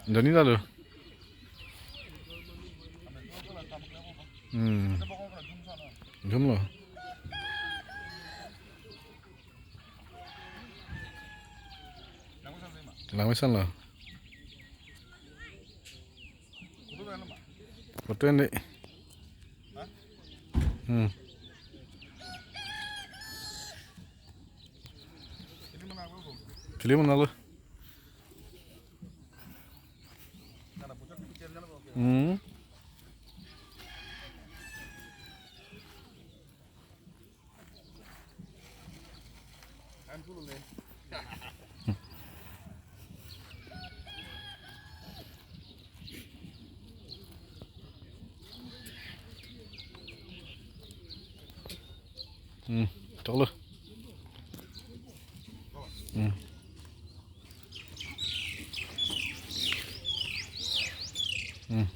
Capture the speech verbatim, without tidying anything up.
Jani lalu. Hmm. Jumlo. Langmesan lo. Foto ini. Hmm. Film mana lo? Hmm. Hmm, choklo. Hmm. Hmm.